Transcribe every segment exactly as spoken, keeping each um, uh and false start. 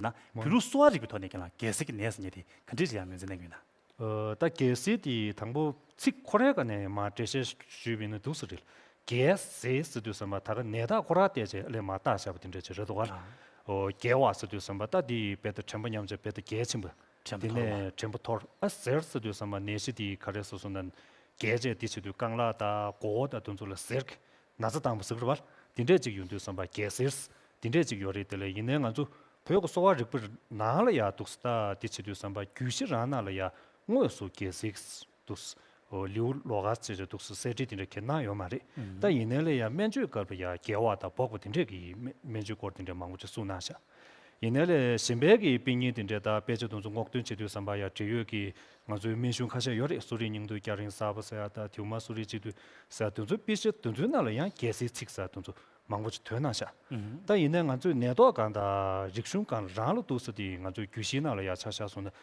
ན་བོད་ལུགས་གསོ་བ་རིག་པའི་ཐོག་ནས་ཀྱང་ལ་རྒྱལ་སྲས་ཀྱི་ནད་ཟེར་མཁན་དེ་ག་འདྲས་ཅིག་ཡང་ངོས་འཛིན་གནང་གི་ཡོད་ན། ཨ། ད་རྒྱལ་སྲས་དེ་དང་པོ་ཚིག་ཁོ་རའི་སྒང་ནས་མར་འགྲེལ་བཤད་ཞུས་པ་ཡིན་ན་འདུག་ས་རེད། རྒྱལ་སྲས་ཟེར་དུས་ཙམ་པ་ད་ག་ནད་རྟགས་ཁོ་རང་བལྟས་བྱས་ལས་མར་བཏགས་བཞག་པ་དེ་འདྲ་ཅིག་རེད་འདུག་ག། ཨ། ཨོ། རྒྱལ་བ་ཟེར་དུས་ཙམ་པ་ད་དེ་རྦད་དེ་དྲན་པ་ཉམས་བྱས་རྦད་དེ་གལ་ཆེན་པོ། དྲན་པ་དེ་ནས་དྲན་པ་འཐོར། ཨ། གསེར་ཟེར་དུས་ཙམ་པ་ནད་གཞི་དེ་ག་རེ་ཟེར་སོང་ན། རྒྱལ་བྱས་དེ་བྱེད་དུས་རྐང་ལག་དང་མགོ་བོ་དང་དེ་ཚོ་ལ་གསེར་གྱི་ན་ཚ་བཏང་བ་ཟེར་གི་རེད་པ། དེ་འདྲས་ཅིག་ཡོང་དུས་ཙམ་པ་རྒྱལ་གསེར་དེ་འདྲས་ཅིག་ཡོད་རེད། དེ་ལས་ཡིན་ནའི་ང་ཚོ་བོད་ཀྱི་གསོ་བ་རིག་པའི་ནང་ལ་ཡང་འདུག་ས་ད་དེ་བྱེད་དུས་ཙམ་པ་རྒྱུད་བཞི་རང་ནང་ལ་ཡང་དངོས་སུ་རྒྱལ་སྲས་འདུག་ས། ཨོ། ལེའུ་ལོགས་ཀ་བྱས་བྱས་འདུག་ས་གསལ་བསྒྲགས་དེ་འདྲ་གང་ཡང་གནང་ཡོད་མ་རེད། ཨུམ། ད་ཡིན་ནའི་ལས་ཡང་སྨན་བཅོས་སྐབས་ལ་ཡང་རྒྱལ་བ་དང་འབོག་པ་དེ་འདྲས་ཀྱི་སྨན་སྨན་བཅོས་སྐོར་དེ་འདྲས་མང་པོ་ཅིག་གསུངས་གནང་ཤག། ཡིན་ནའི་ལས་གཞན་པའི་གི་དཔེ་རྙིང་དེ་འདྲས་དང་དཔེ་ཆ་དེ་ཚོ་སྔོག་འདོན་བྱེད་དུས་ཙམ་པ་ཡང་འབྲེལ་ཡོད་ཀྱི་ང་ཚོའི་སྨན་གཞུང་ཁ་ཤས་ཡོད་རེད། གསོ་རིག་སྙིང་བསྡུས་སྐྱ་རེངས་གསར་པ་ཟེར་ཡ་དང་དེའུ་དམར་གསོ་རིག་སྤྱི་འཐུས་ཟེར་ཡ་དེ་ཚོ་དཔེ་ཆ་དེ་ཚོའི་ནང་ལ་ཡང་རྒྱལ་སྲས་ཚིག་ཟེར་ཡ་དེ་ཚོ་མང་པོ་ཅིག་ཐོན་གནང་ཤག། ཨུ་ཧུམ། ད་ཡིན་ནའི་ང་ཚོས་ནད་ཐོག་སྒང་དང་རིག་གཞུང་སྒང་རང་ལ་འདུག་ས་དེ་ང་ཚོའི་རྒྱུད་བཞིའི་ནང་ལ་ཡང་ཆ་བཞག་སོང་ན།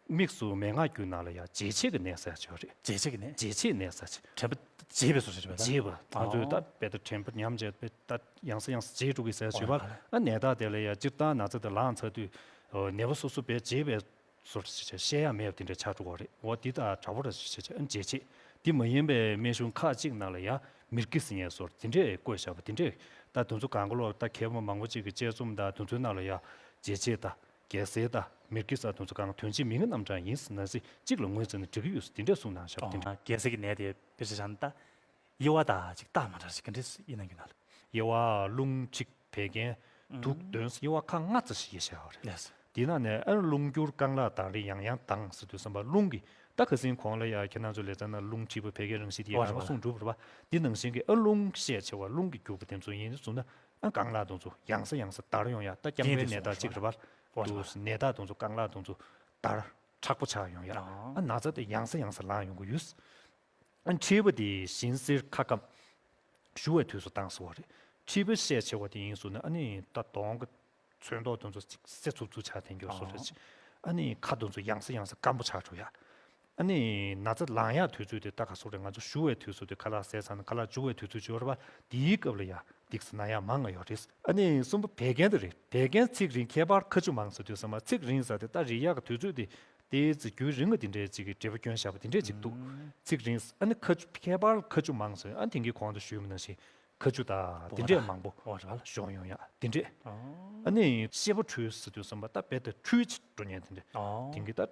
དམིགས་སུ་མན་ངག་རྒྱུད་ནང་ལ་ཡང་འབྱེད་བྱེད་ཀྱི་ནད་ཟེར་ཡ་ཅིག་ཡོད་རེད། འབྱེད་བྱེད་ཀྱི་ནད། འབྱེད་བྱེད་ནད་ཟེར་ཡ་ཅིག། དྲན་པ་འབྱེད་པའི་བཟོ་ཞིག་རེད་པས། འབྱེད་པ། ང་ཚོས་ད་ཨོ། དཔེ་ད་དྲན་པ་ཉམས་བྱས་པས་ད་ཡང་སེ་ཡང་སེ་འབྱེད་འགྲོ་གི་ཟེར་ཡ་ཅིག་ཡོད་པ། ཨོ། ཨ། ནད་རྟགས་དེ་ལ་ཡང་སྤྱིར་བཏང་ན་ཚ་དེ་ལངས་ཚར་དུས། ཨོ། ནད་པ་སོ་སོ་དཔེ་འབྱེད་པའི་བཟོ་ཞིག་བྱས་བཤད་ཡ་མེད་པ་དེ་འདྲ་ཆགས་འགྲོ་གི་རེད། འོ་འདི་དང་འདྲ་པོ་ར་ཞིག་བྱས་བྱས། ཨ། འབྱེད་བྱེད། འདི་མ་ཡིན་པའི་སྨན་གཞུང་ཁག་ཅིག་ནང་ལ་ཡང་མིར་གི་ཟེར་ཡའི་བཟོ་དེ་འདྲས་བཀོད་བཞག་པ་དེ་འདྲས། ད་དེ་ཚོ་གང་ག་ལོག་ད་མཁས་པ་མང་པོ་ཅིག་གི་དཔྱད་རྩོམ་དང་དེ་ཚོའི་ནང་ལ་ཡང་འབྱེད་བྱེད་དང་། རྒྱལ་སྲས་དང་མིར་གི་ཟེར་དེ་ཚོ་གང་དོན་གཅིག་མིང་གི་རྣམ་གྲངས་ཡིན་ཟེར་ན་ཟེར་གཅིག་ལ་ངོས་བཙུན་ནས་འགྲིག་གི་ཡོད་ཟེར་དེ་འདྲས་གསུངས་གནང་བཞག་པ་དེ་འདྲས། ཨོ། རྒྱལ་སྲས་ཀྱི་ནད་དེ་དཔེ་ཆ་བཞག་ན་ད་དབྱེ་བ་དག་ཅིག་བརྟག་མ་འདྲ་ཞིག་ག་འདྲས་ཡིན་ན་གི་ན་ལ། དབྱེ་བ་རླུང་མཁྲིས་བད་ཀན་དུག་གདོན་ཟེར་དབྱེ་བ་ཁག་ལྔ་ཙམ་ཞིག་བཤད་པ་རེད། ལགས་སོ། དེ་ནང་ནས་ཨ་རླུང་འགྱུར་རྐང་ལག་དྭངས་རིང་ཡང་ཡང་ལྡང་ཟེར་དུས་ཙམ་པ་རླུང་གི་ད་ཁ་སང་གོང་ལ་ཡ་ཁྱེད་རང་ཚོ་ལས་ཚང་ན་རླུང་མཁྲིས་པ་བད་ཀན་རང་བཞིན་དེ་ཡང་ཨོ་རེད་གང་ག་གསུངས་གྲུབ་རེད་པ། འདི་ནང་བཞིན་གྱི་ཨ་རླུང་ཤས་ཆེ་བ་རླུང་གི་རྒྱུ་བ་དེ་ཚོ་ཡིན་དུས་ཙམ་ན། ཨ། རྐང་ལག་དེ་ཚོ་ཡང་སེ་ཡང་སེ་འདར་ཡོང་ཡ། ད་སྐྱབས་མགོན་ནད་རྟགས་གཅིག་རེད་པ། འོ་དུ་ནད་རྟགས་དེ་ཚོ་རྐང་ལག་དེ་ཚོ་འདར་མཁྲེགས་པོ་ཆགས་ཡོང་ཡ། ཨ། ཨ། ན་ཚ་དེ་ཡང་སེ་ཡང་སེ་ལངས་ཡོང་གི་ཡོད། ཨ། མཁྲིས་པ་དེ་བཞིན་སེར་ཁ་སྐམ། བཞུ་བའི་དུས་སུ་བཏང་ཟེར་བ་རེད། མཁྲིས་པ་ཤས་ཆེ་བ་དེ་ཡིན་ཟེར་ན་ཨ་ནི་ད་གདོང་གི་ཚོན་མདོག་དེ་ཚོ་ཅིག་སེར་ཚུབ་ཚུབ་ཆགས་ཐེན་གྱི་བཟོ་འདྲ་ཅིག། ཨ་ནི་ཁ་དེ་ཚོ་ཡང་སེ་ཡང་སེ་སྐམ་པོ་ཆགས་འགྲོ་ཡ། ཨ་ནི་ན་ཚ་ལངས་ཡག་དུས་ཚོད་དེ་ད་ག་སོག་རེད། ང་ཚོ་བཞུ་བའི་དུས་ཚོད་དེ་ཁ་ལག་ཟས་ཚར་ནས་ཁ་ལག་འཇུ་བའི་དུས་ཚོད་ཅིག་ཡོད་རེད་པ། དེའི་སྐབས་ལ་ཡ་འདི་ཟེར་ན་ཡང་མང་ང་ཡོད་རེད། ཨ་ནི་གསུམ་པ་བད་ཀན་དེ་རེད། བད་ཀན་ཚིགས་རིང་ཁྱད་པར་ཁ་ཆུ་མང་ཟེར་དུས་ཙམ་པ། ཚིགས་རིང་ཟེར་དེ་ད་རིག་ཡག་གི་དུས་ཚོད་དེ་དེའི་ཚེ་རྒྱུན་རིང་ང་དེ་འདྲའི་ཅིག་གི་འབྲས་བུ་སྐྱོན་བཞག་པ་དེ་འདྲའི་ཅིག་འདུག། ཚིགས་རིང་ཨ་ནི་ཁ་ཆུ་ཁྱད་པར་ཁ་ཆུ་མང་ཟེར། ཨ་ནི་དེང་གི་གོང་དུ་ཞུས་པ་ནང་བཞིན་ཁ་ཆུ་དང་དེ་འདྲས་མང་པོ་ཤོང་ཡོང་ཡ་དེ་འདྲས། ཨ་ནི་ཤེས་པ་འཁྲུལ་ཟེར་དུས་ཙམ་པ་ད་རྦད་དེ་འཁྲུལ་ཅིག་འགྲོ་ཉེན་དེ་འདྲས། དེང་གི་ད་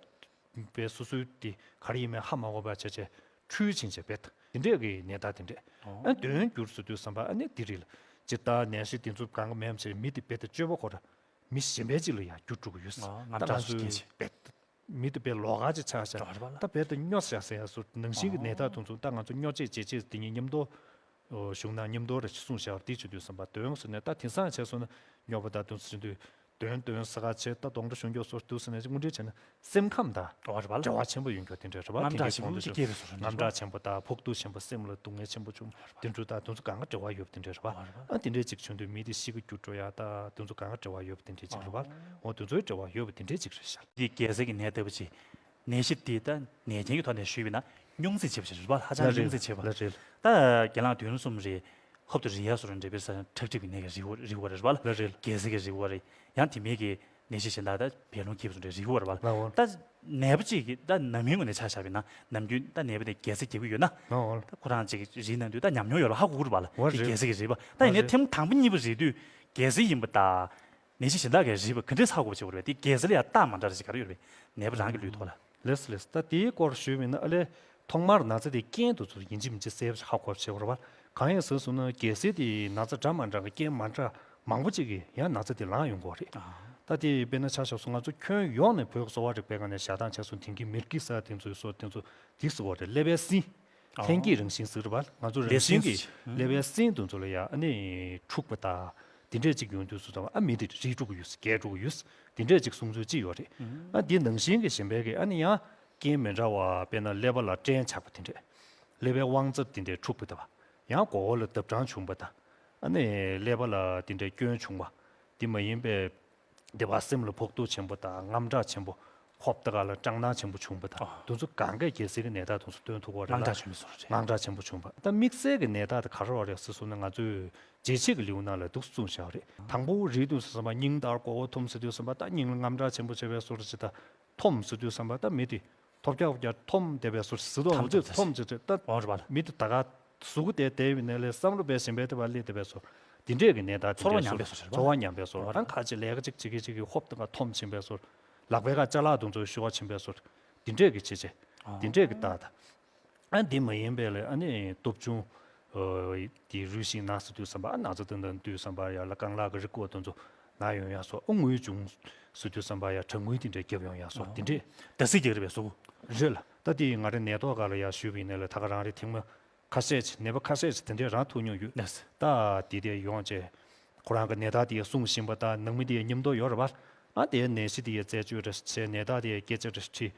པའི་སོ་སོའི་དེ་ག་རེ་ཡིན་མིན་ཧ་མ་གོ་བ་བྱས་བྱས་འཁྲུལ་ཕྱིན་བྱས་རྦད་དེ་འདྲས་ཀྱི་ནད་རྟགས་དེ་འདྲས། ཨ། གདོན་འགྱུར་ཟེར་དུས་ཙམ་པ་ཨ་ནི་དེ་རེད་ལ། ཇི་ལྟར་ནད་གཞི་དེ་ཚོ་གང་ག་མེད་པ་བྱས་མི་དེ་རྦད་དེ་སྐྱོ་པོ་ཁོ་ར་མི་གཞན་པའི་ཅིག་ལ་ཡང་འགྱུར་འགྲོ་གི་ཡོད། ཨ། ད་ང་ཚོའི་རྦད་དེ་མི་དེ་དཔེ་ལོགས་ཀ་ཅིག་ཆགས་ཤག། ད་རྦད་དེ་སྨྱོ་ཤག་ཟེར་ཡ་སོགས་ནང་བཞིན་གྱི་ནད་རྟགས་དེ་ཚོ་ད་ང་ཚོ་སྨྱོ་བྱེད་བྱེད་བྱེད་དེ་གཉིས་མཉམ་དུ་བཞུགས་ན་མཉམ་དུ་རེ་གསུངས་བཞག་པ་དེ་བྱེད་དུས་ཙམ་པ་གདོན་ཟེར་ནས་ད་དེང་སང་བྱས་སོང་ན་སྨྱོ་པ་དང་དེ་ཚོ་བྱེད་དུས། གདོན་གདོན་ཟེར་ག་བྱས་ད་གདོན་འདྲེ་གཞུང་སྐྱོབ་སོགས་འདུག་ཟེར་ནས་དངོས་འབྲེལ་བྱས་ན་སེམས་ཁམས་དང་འབྲེལ་བ་ཆེན་པོ་ཡོང་རྒྱུ་དེ་འདྲ་རེད་པ། དེང་གི་གོང་དུ་བྱུང་དངངས་སྐྲག་ཆེན་པོ་དང་ཕོག་ཐུག་ཆེན་པོ་སེམས་ལ་སྡུག་བསྔལ་ཆེན་པོ་བྱུང་དེ་འདྲ་དང་དེ་ཚོ་གང་ག་འབྲེལ་བ་ཡོད་པ་དེ་འདྲ་རེད་པ། ཨ་དེ་འདྲས་ཅིག་བྱུང་དུས་མི་དེ་ཤི་གི་འགྱུར་འགྲོ་ཡ་ད་དེ་ཚོ་གང་ག་འབྲེལ་བ་ཡོད་པ་དེ་འདྲས་ཅིག་རེད་པ། འོ་དེ་ཚོའི་འབྲེལ་བ་ཡོད་པ་དེ་འདྲས་ཅིག་རེད་ཤག། འདི་རྒྱལ་སྲས་ཀྱི་ནད་ལྟ་བུ་ཅིག་ནད་གཞི་འདི་ད་ནད་རྐྱེན་གྱི་ཐོག་ནས་ཞུས་པ་ཡིན་ན་སྙུང་ཚིག་ཆེ་བ་ཞིག་རེད་པ། ཧ་ཅང་ལ་རེད། སྙུང་ཚིག་ཆེ་བ། ལ་རེད། ད་རྒན་ལགས་དུས་ཡུན་གསུམ་རེ་ཧོབ་ཏེ་རིལ་ཡ་སོགས་རེ་འདྲ་བའི་ས་ཁྲག་ཁྲིག་པའི་ནད་ཀྱི་རིལ་བ་རིལ་བ་རེད་པ། ལ་རེད། རྒྱལ་སྲས་ཀྱི་རིལ་བ་རེད། ཡང་དེ་མིན་གྱི་ནད་གཞི་གཞན་དག་ད་བད་རླུང་འཁྱིལ་བ་སོགས་འདྲ་རིལ་བ་རེད་པ། ལ་འོ། ད་ནད་པ་གཅིག་གིས་ད་ནམ་ཡིན་ངོས་ནས་ཆ་བཞག་པ་ཡིན་ན་ནམ་རྒྱུན་ད་ནད་པ་དེ་རྒྱལ་སྲས་རྒྱག་གི་ཡོད་ན། ལ་འོ། ད་ཁོ་རང་གཅིག་རིལ་གནང་དུས་ད་ཉམས་མྱོང་ཡོད་ལ་ཧ་གོ་གི་རེད་པ། ལ་འོ་དེ་རེད། རྒྱལ་སྲས་ཀྱི་རིལ་བ། ད་ཡིན་ནའི་ཐེངས་དང་པོ་གཉིས་པ་རིལ་དུས་རྒྱལ་སྲས་ཡིན་པ་དང་། ནད་གཞི་གཞན་དག་གི་རིལ་བ་ག་འདྲས་ཧ་གོ་བྱེད་དགོས་རེད་པས། དེ་རྒྱལ་སྲས་ལ་ཡང་རྟགས་མ་འདྲ་རེ་ཞིག་ག་རེ་ཡོད་རེད་པས། ནད་པ་རང་གི་ལུས་ཐོག་ལ། ལགས་སོ་ལགས་སོ། ད་དེའི་སྐོར་ཞུས་པ་ཡིན་ན་ཨ་ལས། ཐོག་མར་ན་ཚ་དེའི་རྐྱེན་དེ་ཚོ་ཡིན་གཅིག་མིན་གཅིག་གསལ་པོ་ཧ་གོ་བྱེད་དགོས་རེད་པ། གང་ཡིན་ཟེར་སོང་ན་རྒྱལ་སྲས་དེ་ན་ཚ་འདྲ་མ་འདྲ་གི་རྐྱེན་མ་འདྲ་མང་པོ་ཅིག་གིས་ཡང་ན་ཚ་དེ་ལངས་ཡོང་གི་རེད། ད་དེ་དཔེར་ན་ཆ་བཞག་སོང་ང་ཚོ་ཁྱོན་ཡོངས་ནས་བོད་ཀྱི་གསོ་བ་རིག་པའི་སྒང་ནས་བཞག་སྟངས་བྱས་སོང་དེང་གི་མིར་གི་ཟེར་དེ་ཚོའི་སོགས་དེ་ཚོ་དེ་ཟེར་བ་རེད། ཀླད་པའི་སྲིན། ལྷན་སྐྱེས་རང་བཞིན་ཟེར་བ། ང་ཚོ་རང་བཞིན་གྱི་ཀླད་པའི་སྲིན་དེ་ཚོ་ལ་ཡང་ཨ་ནི་འཁྲུགས་པ་དང་དེ་འདྲས་ཅིག་ཡོང་དུས་སུ་ཙམ་ཨ་མི་དེ་རིལ་འགྲོ་གི་ཡོད། རྒས་འགྲོ་གི་ཡོད། དེ་འདྲས་ཅིག་གསུང་ཚུལ་ཅིག་ཡོད་རེད། ཨ་དེ་ནང་བཞིན་གྱི་གཞན་པའི་གི་ཨ་ནི་ཡང་རྐྱེན་མི་འདྲ་བ་དཔེར་ན་ཀླད་པ་ལ་སྐྲན་ཆགས་པ་དེ་འདྲས། ཀླད་པའི་དབང་རྩ་དེ་འདྲས་འཁྲུགས་པ་དང་། ཡང་མགོ་བོ་ལ་ལྡབ་གྲང་བྱུང་བ་དང་། ཨ་ནི་ཀླད་པ་ལ་དེ་འདྲས་སྐྱོན་བྱུང་བ། དེ་མ་ཡིན་པའི་སྡེ་བ་སེམས་ལ་ཕོག་ཐུག་ཆེན་པོ་དང་དངངས་སྐྲག་ཆེན་པོ། ཧོབ་ཏེ་ག་ལ་སྐྲག་སྣང་ཆེན་པོ་བྱུང་བ་དང་། ཨ། དེ་ཚོ་གང་གས་རྒྱལ་སྲིད་ཀྱི་ནད་རྟགས་དེ་ཚོ་སྟོན་ཐུབ་པ་རེད་ལ། དངངས་སྐྲག་བྱུང་བའི་བཟོ་འདྲ་རེད། དངངས་སྐྲག་ཆེན་པོ་བྱུང་བ། ད་དམིགས་བསལ་གྱི་ནད་རྟགས་དེ་ག་རེ་རེད་ཟེར་སོང་ན། ང་ཚོས་འཇལ་བྱེད་ཀྱི་ལེའུ་ནང་ལ་འདུག་སེ་གསུངས་བཞག་པ་རེད། དང་པོ་རེད་དུས་ཙམ་པ་སྙིང་ལྟར་མགོ་བོ་འཐོམ་ཟེར་དུས་ཙམ་པ། ད་སྙིང་ལ་དངངས་སྐྲག་ཆེན་པོ་བྱེད་པའི་བཟོ་འདྲ་ཅིག་ད། འཐོམ་ཟེར་དུས་ཙམ་པ་ད་མི་དེ་ཐོབ་རྒྱག་རྒྱག་འཐོམ་བསྡད་པའི་བཟོ་འདྲ་ཟེར་དུས། འཐོམ་འོ་ཚོད་འཐོམ་ཟེར་དུས་ད། འོ་རེད་པ། མི་དེ་ད་ག་གཟུགས་པོ་དེ་བསྡད་པའི་ནང་ལ་བསམ་བློ་འབད་བཞིན་པའི་དེ་བ་སླེབས་བསྡད་པའི་བཟོ། དེ་འདྲས་ཀྱི་ནད་རྟགས། ཚོར་བ་དེ་འདྲས་ཉམས་པའི་བཟོ་འདྲ། ཚོར་བ་ཉམས་པའི་བཟོ། འོ་རེད། ད་ཁ་ཅིག་ལས་ཀ་ཅིག་བྱེད་ཀྱི་བྱེད་ཀྱི་ཧོབ་ཏེ་ག་འཐོམ་ཕྱིན་པའི་བཟོ། ལག་པའི་ཁ་ཅ་ལག་དེ་ཚོ་ཤོར་ཕྱིན་པའི་བཟོ། དེ་འདྲས་ཀྱི་བྱེད་བྱེད། དེ་འདྲས་ཀྱི་རྟགས་དང་། ཨ། འདི་མ་ཡིན་པའི་ལ། ཨ་ནི་སྟོབས་ཆུང་། ཨ། དེ་རུས་ཤིང་ན་ཟེར་དུས་ཙམ་པ། ཨ། ན་ཚ་དེ་འདྲ་དུས་ཙམ་པ་ཡ་ལ་རྐང་ལག་གི་རིགས་སྐོར་དེ་ཚོ་ན་ཡོང་ཡ་བཟོ། ཨ། རྔུལ་བྱུང་ཟེར་དུས་ཙམ་པ་ཡ་གྲང་རྔུལ་དེ་འདྲས་བརྒྱབ་ཡོང་ཡ་བཟོ། དེ་འདྲས། ད་སྲིད་རྒྱག་རེད་པས་སོ། རེད་ལ། ད་དེ་ང་རའི་ནད་ཐོག་སྒང་ལ་ཡ་ཞུས་པ་ཡིན་ན་ལ། ད་ག་རང་རེ་ཐེངས་མ་ཁ་ཤས་ཅིག་ནད་པ་ཁ་ཤས་ཅིག་དེ་འདྲས་རང་ཐུག་མྱོང་ཡོད། ད་དེ་དེ་ཡོང་བྱས་ཁོ་རང་གི་ནད་རྟགས་དེ་གསུངས་བཞིན་པ་དང་། ནང་མི་དེ་མཉམ་དུ་ཡོད་རེད་པ། ཨ། དེ་ནད་གཞི་དེ་རྩད་གཅོད་རེ་བྱས། ནད་རྟགས་དེ་སྐད་ཆ་རེ་དྲིས།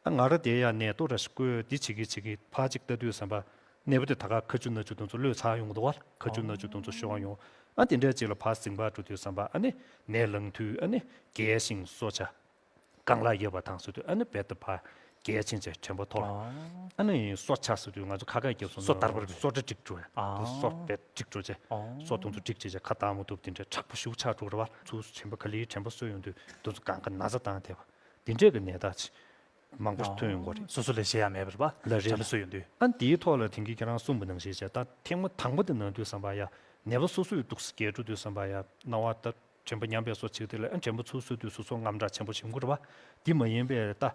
ཨ། ང་ར་དེ་ཡ་ནད་ཐོ་རེ་བཀོད། དེ་བྱེད་ཀྱི་བྱེད་ཀྱི་ཕར་ཅིག་ལྟ་དུས་ཙམ་པ། ནད་པ་དེ་ད་ག་ཁ་ཆུ་སྣ་ཆུ་དེ་ཚོ་གློད་ཚར་ཡོང་གི་འདུག་པ། ཁ་ཆུ་སྣ་ཆུ་དེ་ཚོ་ཤོར་ཡོང་། ཨ། དེ་འདྲས་ཅིག་ལ་ཕར་ཟིང་པ་འགྲོ་དུས་ཙམ་པ། ཨ་ནི་ནད་ལངས་དུས། ཨ་ནི་རྒས་ཤིང་སོ་ཆ། རྐང་ལག་ཡོད་པ་དང་ཟེར་དུས། ཨ་ནི་རྦད་དེ་ཕར་རྒས་ཕྱིན་བྱས་དྲན་པ་འཐོར། ཨ་ནི་སོ་ཆ་ཟེར་དུས་ང་ཚོ་ཁ་སྐད་རྒྱབ་སོང་ན། སོ་དར་བར་སོ་འདྲ་འགྲིག་འགྲོ་ཡ། ཨ། སོ་རྦད་འགྲིག་འགྲོ་བྱས། ཨ། སོ་དེ་ཚོ་འགྲིག་བྱས་བྱས་ཁ་བཏང་མ་ཐུབ། དེ་འདྲས་དྲག་པོ་ཞེ་པོ་ཆགས་འགྲོ་རེད་པ། ཚུར་དྲན་པ་ག་ལེར་དྲན་པ་གསོས་ཡོང་དུས་དེ་ཚོ་གང་ག་ན་ཚ་བཏང་བསྡད་པ། དེ་འདྲས་ཀྱི་ནད་རྟགས་ཅིག་མང་པོ་ཐོན་ཡོང་གི་རེད། སོ་སོ་ལ་བཤད་ཡ་མེད་པ་རེད་པ། ལ་རེད། དྲན་པ་གསོས་ཡོང་དུས། ཨ། དེའི་ཐོག་ལ་དེང་གི་ཁྱེད་རང་གསུངས་པ་ནང་བཞིན་བྱས། ད་ཐེངས་མ་དང་པོ་དེ་ན་དུས་ཙམ་པ་ཡ། ནད་པ་སོ་སོའི་འདུག་སེ་རྒས་འགྲོ་དུས་ཙམ་པ་ཡ། སྣང་བ་ད་དྲན་པ་ཉམས་པའི་བཟོ་བྱེད་དེ་ལ། ཨ། དྲན་པ་ཚུར་གསོ་དུས་སོ་སོ་དངངས་སྐྲག་ཆེན་པོ་བྱུང་གི་རེད་པ། དེ་མ་ཡིན་པའི་ད་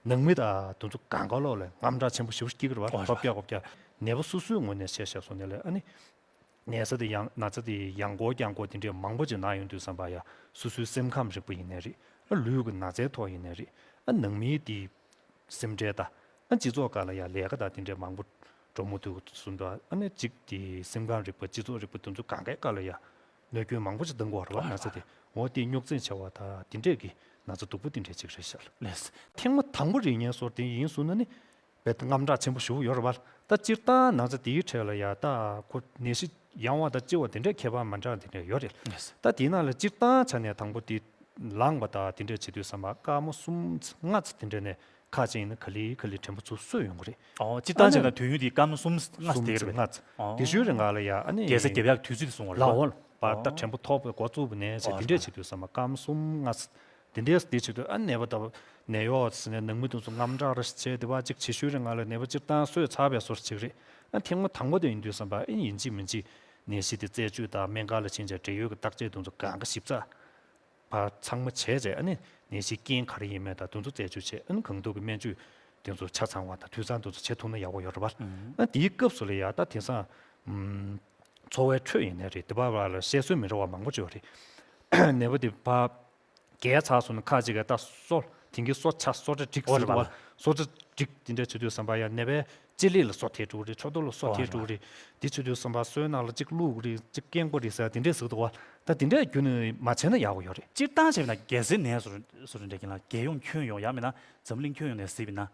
ནང་མི་དང་དེ་ཚོ་གང་ག་ལོག་ལ་དངངས་སྐྲག་ཆེན་པོ་ཞེ་པོ་སྐྱེ་གི་རེད་པ། ཨོ། ཧོབ་རྒྱག་ཧོབ་རྒྱག་ནད་པ་སོ་སོའི་ངོས་ནས་བཤད་བཤད་སོང་ནས་ལ། ཨ་ནི་ན་ཚ་དེ་ཡང་ན་ཚ་དེ་ཡང་སྐོར་རྐྱང་སྐོར་དེ་འདྲས་མང་པོ་ཅིག་ན་ཡོང་དུས་ཙམ་པ་ཡ། སོ་སོའི་སེམས་ཁམས་རིག་པ་ཡིན་ནའི་རེད། ཨ། ལུས་ཀྱི་ན་ཚའི་ཐོག་ཡིན་ནའི་རེད། ཨ། ནང་མིའི་དེ་སེམས་ཁྲལ་དང་། ཨ། སྤྱི་ཚོགས་སྒང་ལ་ཡ་ལས་ཀ་དང་དེ་འདྲས་མང་པོ་འགྲོ་མི་ཐུབ་ཟེར་དུས། ཨ་ནི་གཅིག་དེ་སེམས་ཁམས་རིག་པ། སྤྱི་ཚོགས་རིག་པ་དེ་ཚོ་གང་གའི་སྒང་ལ་ཡ་གནོད་སྐྱོན་མང་པོ་ཅིག་བཏང་གི་ཡོད་རེད་པ། ན་ཚ་དེ། འོ་དེ་རྙོག་འཛིང་ཆེ་བ་དང་དེ་འདྲས་ཀྱི་ན་ཚ་སྡུག་པོ་དེ་འདྲས་ཅིག་རེད་ཤག་ལགས། ཐེངས་མ་དང་པོ་རིགས་ངན་སོར་དེ་ཡིན་སོང་ན་ནི་རྦད་དེ་དངངས་སྐྲག་ཆེན་པོ་ཞེ་པོ་ཡོད་རེད་པ། ད་སྤྱིར་བཏང་ན་ཚ་དེའི་གྲས་ལ་ཡ། ད་ཁོ་ནད་གཞི་ཡང་བ་དང་ལྕི་བ་དེ་འདྲས་ཁྱད་པར་མ་འདྲ་དེ་འདྲས་ཡོད་རེད། ལགས། ད་དེའི་ནང་ལ་སྤྱིར་བཏང་ཆ་ནས་དང་པོ་དེ་ལངས་པ་དང་དེ་འདྲས་བྱེད་དུས་ཙམ་པ་སྐར་མ་གསུམ་ཙམ་ལྔ་ཙམ་དེ་འདྲས་ནས་ཁ་ཅིག་ཡིན་ན་ག་ལེ་ག་ལེ་དྲན་པ་ཚུར་གསོས་ཡོང་གི་རེད། ཨོ། སྤྱིར་བཏང་བྱས་ན་དུས་ཡུན་དེ་སྐར་མ་གསུམ་ལྔ་ཙམ་དེ་རེད་པས། ལྔ་ཙམ། ཨོ། དེ་ཤུལ་རིང་ལ་ཡ། ཨ་ནི་རྒྱལ་ས་རྒྱབ་ཡག་དུས་ཚོད་དེ་སོང་བ་རེད་པ། ལའོ། བར་ད་དྲན་པ་ཐོར་བའི་འགོ་བཙུགས་པ་ནས་བྱས། ཨོ། དེ་འདྲས་བྱེད་དུས་ཙམ་པ་སྐར་མ་གསུམ་ལྔ་ཙམ། དེ་འདྲས་དེ་བྱེད་དུས། ཨ། ནད་པ་ད་ནད་གཡོག་ཟེར་ནས་ནང་མི་དེ་ཚོ་དངངས་སྐྲག་རེ་བྱས། དེ་བ་གཅིག་བྱེད་ཤུལ་རིང་ལ་ནད་པ་སྤྱིར་བཏང་གསོས་ཚར་བའི་བཟོ་ཅིག་རེད། ཨ། ཐེངས་མ་དང་པོ་དེ་ཡིན་དུས་ཙམ་པ། ཨ། ཡིན་གཅིག་མིན་གཅིག་ནད་གཞི་དེ་རྩད་གཅོད་དང་སྨན་ཁང་ལ་ཕྱིན་བྱས་འབྲེལ་ཡོད་ཀྱི་བརྟག་དཔྱད་དེ་ཚོ་གང་ག་ཞིབ་ཚགས་ཕར་ཚང་མ་བྱས་བྱས། ཨ་ནི་ནད་གཞིའི་རྐྱེན་ག་རེ་ཡིན་མིན་དང་དེ་ཚོ་རྩད་གཅོད་བྱས། ཨ་ནི་གང་ཐུབ་ཀྱི་སྨན་བཅོས་དེ་ཚོ་ཆ་ཚང་བ་དང་དུས་ཚང་དེ་ཚོ་བྱེད་ཐུབ་ན་ཡག་པོ་ཡོད་རེད་པ། ཨ། དེའི་སྐབས་སུ་ལ་ཡ། ད་དེང་སང་ཨམ། འཚོ་བའི་ཁྲོད་ཡིན་ནའི་རེད། དེ་བ་བ་ལ་བཤད་སྲོལ་མི་འདྲ་བ་མང་པོ་ཅིག་ཡོད་རེད། ནད་པ་དེ་ཕར་རྒས་ཚར་སོང་ན་ཁ་ཅིག་གིས་ད་སོ། དེང་གི་སོ་ཆ་སོ་འདྲ་འགྲིག་ཟེར་འདུག་པ། སོ་འདྲ་འགྲིག་དེ་འདྲ་བྱེད་དུས་ཙམ་པ་ཡ། ནད་པའི་ལྕེ་ལེ་ལ་སོ་ཐེབས་འགྲོ་གི་རེད། ཕྱོགས་གཏོགས་ལ་སོ་ཐེབས་འགྲོ་གི་རེད། དེ་བྱེད་དུས་ཙམ་པ་སོའི་ནང་ལ་གཅིག་བླུགས་གི་རེད། གཅིག་སྐེམ་གི་རེད་ཟེར་དེ་འདྲས་ཟེར་འདུག་པ། ད་དེ་འདྲས་བརྒྱུད་ནས་མ་བྱས་ན་ཡག་པོ་ཡོད་རེད། སྤྱིར་བཏང་བྱས་ན་རྒྱལ་སའི་ནད་བཟོ་འདྲ་འདྲ་ཡིན་ན། རྒྱལ་ཡོངས་ཁྱོན་ཡོངས། ཡང་མིན་ན་འཛམ་གླིང་ཁྱོན་ཡོངས་ནས་གཟིགས་པ་ཡིན་ན།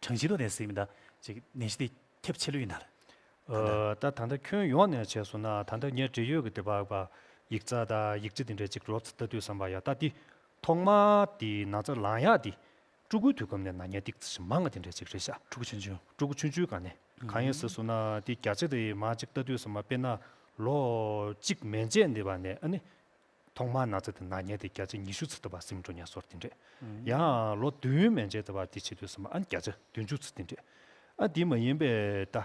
གྲངས་གཞི་ཐོག་ནས་གཟིགས་པ་ཡིན་ན་ཅིག་ནད་གཞི་དེ་ཁྱབ་ཆེ་ལོས་ཡིན་ན་རེད། ཨ། ད་ད་ལྟ་ཁྱོན་ཡོངས་ནས་བྱས་སོང་ན། ད་ལྟ་ངས་འབྲེལ་ཡོད་ཀྱི་དེ་བ་བ་ཡིག་ཚགས་དང་ཡིག་ཆ་དེ་འདྲས་ཅིག་རོབ་ཙམ་ལྟ་དུས་ཙམ་པ་ཡ། ད་དེ་ཐོག་མར་དེ་ན་ཚ་ལངས་ཡག་དེ་ཕྲུ་གུའི་དུས་སྐབས་ནས་ན་མཁན་ཏོག་ཙམ་ཞིག་མང་བ་དེ་འདྲས་ཅིག་རེད་ཤག། ཕྲུ་གུ་ཆུང་ཆུང་། ཕྲུ་གུ་ཆུང་ཆུང་སྒང་ནས། གང་ཡིན་ཟེར་སོང་ན། དེ་བརྒྱ་ཆ་དེ་མར་ཅིག་ལྟ་དུས་ཙམ་པ། དཔེར་ན་ལོ་གཅིག་མན་ཆད་འདི་བ་ནས། ཨ་ནི་ཐོག་མར་ན་ཚ་དེ་ན་མཁན་དེ་བརྒྱ་ཆ་ཉི་ཤུ་ཙམ་དུ་བ་ཟིན་འགྲོ་མཁན་སོར་དེ་འདྲས། ཡང་ལོ་བདུན་མན་ཆད་དུ་བ་དེ་བྱེད་དུས་ཙམ་པ། ཨ། བརྒྱ་ཆ་བདུན་ཅུ་ཙམ་དེ་འདྲས། ཨ། དེ་མ་ཡིན་པའི་ད།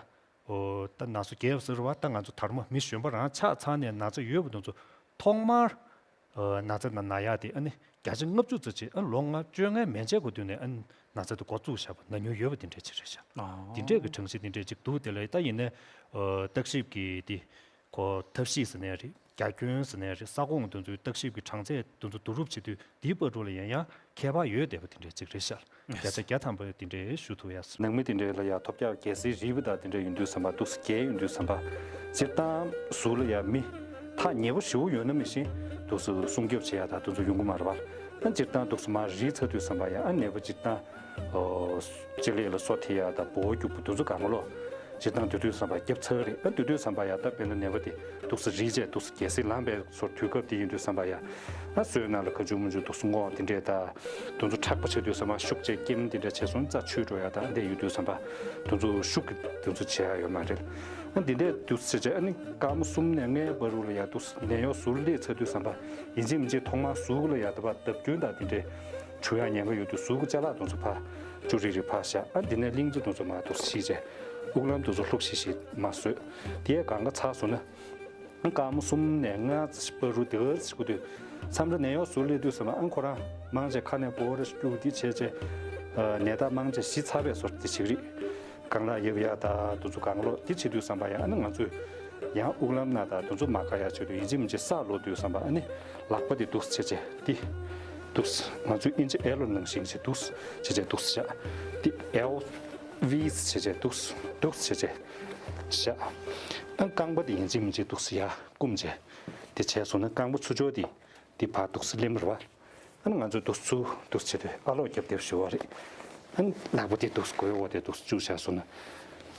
ཨོ། ད་ན་ཚ་རྒས་པ་ཟེར་བ། ད་ང་ཚོ་དར་མ་མི་གཞོན་པ་རང་ཆགས་ཚར་ནས་ན་ཚ་ཡོད་པ་དེ་ཚོ་ཐོག་མར། ཨ། ན་ཚ་ན་ན་ཡག་དེ། ཨ་ནི་བརྒྱ་ཆ་ལྔ་བཅུ་ཙམ་ཅིག། ཨ། ལོ་ལྔ་བཅོ་ལྔའི་མན་ཆད་གོ་དུས་ནས། ཨ། ན་ཚ་དེ་འགོ་བཙུགས་བཞག་པ་ན་མྱོང་ཡོད་པ་དེ་འདྲས་ཅིག་རེད་ཤག། ཨ། དེ་འདྲས་ཀྱི་གྲངས་གཞི་དེ་འདྲས་ཅིག་འདུག། དེ་ལ་ད་ཡིན་ནའི། ཨ། བརྟག་ཞིབ་ཀྱི་དེ། ཁོ་ཐབས་ཤེས་ཟེར་ནའི་རེད། རྒྱ་ཁྱོན་ཟེར་ནའི་རེད། ས་ཁོངས་དེ་ཚོའི་བརྟག་ཞིབ་ཀྱི་གྲངས་ཚད་དེ་ཚོ་བསྡུ་རུབ་བྱེད་དུས། དེའི་བར་དུ་ལ་ཡང་ཡང་ཁྱད་པར་ཡོད་བསྡད་པ་དེ་འདྲས་ཅིག་རེད་ཤག། བརྒྱ་ཆ་བརྒྱ་ཐམ་པ་དེ་འདྲས་ཞུ་ཐུབ་ཡ་ཟེར། ནང་མི་དེ་འདྲས་ལ་ཡ་ཐོབ་རྒྱག་རྒྱལ་སའི་རིལ་བུ་དང་དེ་འདྲས་ཡོང་དུས་ཙམ་པ། འདུག་སེ་རྒྱལ་ཡོང་དུས་ཙམ་པ། སྤྱིར་བཏང་གཟུགས་ལ་ཡ་མི་ཐག་ཉེ་པོ་ཞེ་པོ་ཡོད་ན་མི་ཤེས། འདུག་སེ་སྲུང་སྐྱོབ་བྱེད་ཡ་དང་དེ་ཚོ་ཡོང་གི་མ་རེད་པ། ཨ། སྤྱིར་བཏང་འདུག་སེ་མར་རིལ་ཚར་དུས་ཙམ་པ་ཡ། ཨ། ནད་པ་སྤྱིར་བཏང་། ཨོ། ལྕེ་ལེ་ལ་སོ་ཐེབས་ཡ་དང་སྦོ་བོ་རྒྱུག་པ་དེ་ཚོ་གང་ག་ལོག་ སྤྱིར་བཏང་དེ་དུས་ཙམ་པ་རྒྱབ་ཚར་རེད། ཨ་དེ་དུས་ཙམ་པ་ཡ་ད་དཔེར་ན་ནད་པ་དེ་འདུག་སེ་རིལ་བྱས་འདུག་སེ་རྒྱལ་སྲིད་ལངས་པའི་སོར་དུས་སྐབས་དེ་ཡིན་དུས་ཙམ་པ་ཡ། ཨ་གསོལ་ནང་ལ་ཁ་ཆུ་མུ་ཆུ་འདུག་སེ་བསྔོགས་དེ་འདྲས་ད། དེ་ཚོ་མཁྲེགས་པོ་ཆགས་དུས་ཙམ་པ་ཤུགས་བྱས་སྐེམ་དེ་འདྲས་བྱས་སོང་རྩ་ཆུད་འགྲོ་ཡ་ད་འདྲས་ཡོད་དུས་ཙམ་པ། དེ་ཚོ་ཤུགས་ཀྱིས་དེ་ཚོ་བྱེད་ཡ་ཡོད་མ་རེད། ཨ་འདི་འདྲས་འདུག་སེ་བྱས་བྱས་ཨ་ནི་སྐར་མ་གསུམ་ནས་ལྔའི་བར་དུ་ལ་ཡ་འདུག་སེ་ནད་གཡོག་ཟུར་སླེབས་ཚར་དུས་ཙམ་པ་ཡིན་གཅིག་མིན་གཅིག་ཐོག་མར་གཟུགས་ལ་ཡ་ད་བརྡབ་སྐྱོན་དང་དེ་འདྲས་བྱུང་ཡ་ཉེན་ཁ་ཡོད་དུས་གཟུགས་ཀྱི་ཅ་ལག་དེ་ཚོ་ཕར་ཅུ་རིག་རིག་ཕར་བཞག་ཨ་འདི་ནས་གླིང་རྗེ་དེ་ཚོ་མར་འདུག་སེ་ཤི་བྱས་དབུགས་ལམ་དེ་ཚོ་ལྷུག་ཤིག་ཤིག་མར་བཟོས། དེ་ཡས་གང་ག་ཚར་སོང་ན། སྐར་མ་གསུམ་ནས་ལྔ་ཙམ་བར་དུ་དེ་ག་ཙམ་འགོར་དུས་མཚམས་རེ་ནད་གཡོག་ཟུར་སླེབས་དུས་ཙམ་པ་ཨ་ཁོ་རང་མང་ཆེ་ཁ་ནས་སྤོ་བོ་རེ་སྐྱུག་དེ་བྱས་བྱས་ནད་རྟགས་མང་ཆེ་ཞི་ཚར་བའི་བཟོ་འདྲ་དེ་བྱེད་ཀྱི་རེད། རྐང་ལག་གཡབ་ཡ་ད་དེ་ཚོ་གང་ལོག་དེ་བྱེད་དུས་ཙམ་པ་ཡང་ཨ་ནི་ང་ཚོས་ཡང་དབུགས་ལམ་ནང་ད་དེ་ཚོ་མ་བཀག་ཡ་བྱེད་དུས་ཡིན་གཅིག་མིན་གཅིག་ས་ལོག་དུས་ཙམ་པ་ཨ་ནི་ལག་པ་དེ་འདུག་སེ་བྱས་བྱས་དེ་འདུག་སེ་ང་ཚོའི་ཨིན་ཇི་ཨེལ་ནང་བཞིན་བྱས་འདུག་སེ་བྱས་བྱས་འདུག་སེ་བཞག་དེ་ཨེལ་ཝི་བྱས་བྱས་འདུག་སེ་འདུག་སེ་བྱས་བྱས་བཞག་ཨ་རྐང་པ་དེ་ཡིན་གཅིག་མིན་གཅིག་འདུག་སེ་ཡར་བསྐུམ་བྱས། དེ་བྱས་སོང་ན་རྐང་པ་ཚུར་ཕྱོགས་དེ་དེ་ཕར་འདུག་སེ་ལེན་པ་རེད་བ། ཨ་ནི་ང་ཚོས་འདུག་སེ་ཚུར་འདུག་སེ་བྱེད་དུས་ཨ་ལོག་རྒྱབ་རྒྱབ་ཞུ་བ་རེད། ཨ་ནི་ལག་པ་དེ་འདུག་སེ་སྒོའི་འོག་དེ་འདུག་སེ་བཅུག་བཞག་སོང་ན།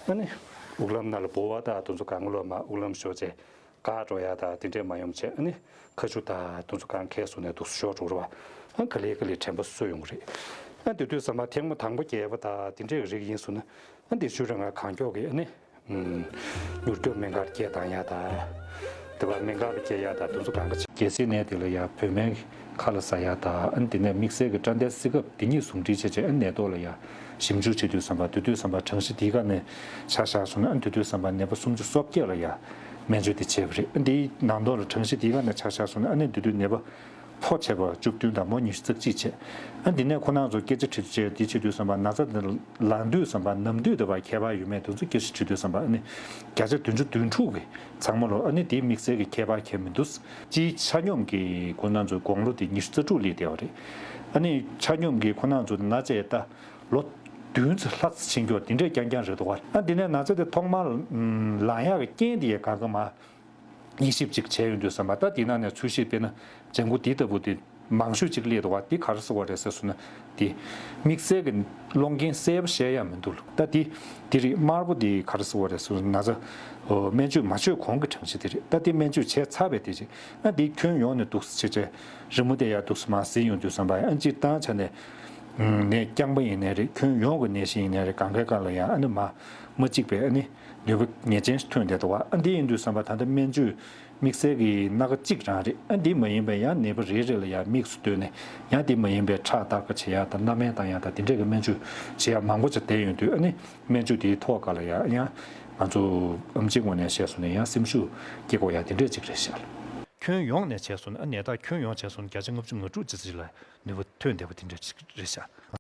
ཨ་ནི་དབུགས་ལམ་ནང་ལ་སྤོ་བ་དང་དེ་ཚོ་གང་ལོག་མར་དབུགས་ལམ་ཤོར་བྱས་བཀག་འགྲོ་ཡ་དང་དེ་འདྲས་མ་ཡོང་བྱས་ཨ་ནི་ཁ་ཆུ་དང་དེ་ཚོ་གང་འཁེལ་སོང་ནས་འདུག་སེ་ཤོར་འགྲོ་རེད་བ། ཨ་ག་ལེ་ག་ལེ་དྲན་པ་གསོས་ཡོང་གི་རེད། ཨ་དེ་དུས་ཙམ་པ་ཐེངས་མ་དང་པོ་བརྒྱབ་པ་དང་དེ་འདྲས་རིགས་ཡིན་སོང་ན། ཨ་འདི་ཤུ་ར་ང་གང་མགྱོགས་ཀྱིས་ཨ་ནི། མྱུར་སྐྱོབ་སྨན་ཁང་སྐྱེལ་བཏང་ཡ་ད། དེ་བ་སྨན་ཁང་ལ་སྐྱེལ་ཡ་ད་དེ་ཚོ་གང་ག་བྱེད། རྒྱལ་སྲིད་ནས་དེ་ལ་ཡ་བོད་སྨན་ཁ་ལ་ཟ་ཡ་ད་ཨ་ནི་དེ་ནས་དམིགས་བསལ་གྱི་སྐྲན་དའི་སྲི་ཁབ་དེ་གཉིས་ཟུང་འབྲེལ་བྱས་བྱས་ཨ་ནི་ནད་ཐོག་ལ་ཡ་ཞིབ་འཇུག་བྱེད་དུས་ཙམ་པ་དེ་དུས་ཙམ་པ་གྲངས་གཞི་དེའི་སྒང་ནས་ཆ་བཞག་སོང་ན་ཨ་ནི་དེ་དུས་ཙམ་པ་ནད་པ་སུམ་ཅུ་སོ་བརྒྱད་ལ་ཡ་སྨན་བཅོས་དེ་བྱས་པ་རེད། ཨ་ནི་དེའི་ནང་དོན་ལ་གྲངས་གཞི་དེའི་སྒང་ནས་ཆ་བཞག་སོང་ན་ཨ་ནི་དེ་དུས་ནད་པ། ཕོ་བྱས་པ་བཅུ་བདུན་དང་མོ་ཉི་ཤུ་རྩ་གཅིག་བྱས། ཨ་འདི་ནས་ཁོ་རང་ཚོ་སྐད་ཆ་དྲིས་བྱས་འདི་བྱེད་དུས་ཙམ་པ་ན་ཚ་འདི་ལངས་དུས་ཙམ་པ་ནམ་དུས་དེ་བར་ཁྱད་པར་ཡོད་མེད་དེ་ཚོ་སྐད་ཆ་དྲིས་དུས་ཙམ་པ་ཨ་ནི་བརྒྱ་ཆ་བདུན་ཅུ་དོན་དྲུག་གིས་ཚང་མ་ལོ་ཨ་ནི་དེའི་དམིགས་བསལ་གྱི་ཁྱད་པར་གང་ཡང་མི་འདུག་སྤྱིའི་ཆ་སྙོམས་ཀྱི་ཁོ་རང་ཚོའི་དགུང་ལོ་དེ་ཉི་ཤུ་རྩ་དྲུག་སླེབས་བསྡད་པ་རེད། ཨ་ནི་ཆ་སྙོམས་ཀྱི་ཁོ་རང་ཚོ་ན་ཚ་ད་ལོ་བདུན་ཙམ་ལྷག་ཙམ་ཕྱིན་ཀྱོག་དེ་འདྲས་རྐྱང་རྐྱང་རེད་འདུག་བ། ཨ་འདི་ནས་ན་ཚ་དེ་ཐོག་མར་ལངས་ཡག་གི་རྐྱེན་དེ་ཡང་གང་ག་མ། དབྱེ་ཞིབ་ཅིག་བྱས་ཡོང་དུས་ཙམ་པ་ད་དེའི་ནང་ནས་ཚུལ་ཤིག་དཔེར་ན་ལྗང་གུ་འདི་ལྟ་བུ་དེ་མང་ཤོས་ཅིག་སླེབས་འདུག་བ། འདི་ག་རེ་ཟེར་བ་རེད་ཟེར་སོང་ན་དེ་དམིགས་བསལ་གྱི་སློང་རྐྱེན་གསལ་པོ་བཤད་ཡ་མི་འདུག་ད་དེ་དེ་རིགས་དམར་པོ་དེ་ག་རེ་ཟེར་བ་རེད་ཟེར་ན་ན་ཚ་སྨན་བཅོས་མ་བྱས་གོང་གི་གྲངས་གཞི་དེ་རེད། ད་དེ་སྨན་བཅོས་བྱས་ཚར་བའི་དེ་རེད། ཨ་དེ་ཁྱོན་ཡོངས་ནས་འདུག་སེ་བྱས་རི་མོ་དེ་ཡར་འདུག་སེ་མར་གཟིགས་ཡོང་དུས་ཙམ་པ་ཨ་སྤྱིར་བཏང་ཆ་ནས་ནད་རྐྱང་པ་ཡིན་ནའི་རེད། ཁྱོན་ཡོངས་ཀྱི་ནད་གཞི་ཡིན་ནའི་རེད། གང་གའི་སྒང་ལ་ཡང་ཨ་ནི་མ་མ་གཅིག་པའི་ཨ་ནི། ནུས་པ་ངེས་ཅན་ཞིག་ཐོན་བསྡད་འདུག་བ། ཨ་འདི་ཡིན་དུས་ཙམ་པ་ད་ལྟ་སྨན་བཅོས་དམིགས་བསལ་གྱི་སྣ་ཁ་གཅིག་རང་རེད། ཨ་འདི་མ་ཡིན་པའི་ཡང་ནད་པ་རེ་རེ་ལ་ཡང་དམིགས་སུ་བཏོན་ནས་ཡང་འདི་མ་ཡིན་པའི་ཁྲག་བརྟག་པ་བྱེད་ཡ་དང་སྣ་སྨན་བཏང་ཡ་དང་འདི་འདྲས་ཀྱི་སྨན་བཅོས་བྱེད་ཡ་མང་པོ་ཅིག་བསྡད་ཡོང་དུས་ཨ་ནི་སྨན་བཅོས་དེའི་ཐོག་ཁག་ལ་ཡང་ཡང་ང་ཚོ་ཨེམ་ཆིའི་ངོས་ནས་བཤད་སོང་ན་ཡང་སེམས་ཤུགས་སྐྱེ་དགོས་ཡ་དེ་འདྲས་ཅིག་རེད་ཤག་ཁྱོན་ཡོངས་ནས་བྱས་སོང་ན་ཨ་ནད་རྟགས་ཁྱོན་ཡོངས་བྱས་སོང་ན་བརྒྱ་ཆ་ལྔ་བཅུ་ང་དྲུག་ཙམ་ཅིག་ལ་ནུས་པ་ཐོན་བསྡད་པ་དེ་འདྲས་ཅིག་རེད་ཤག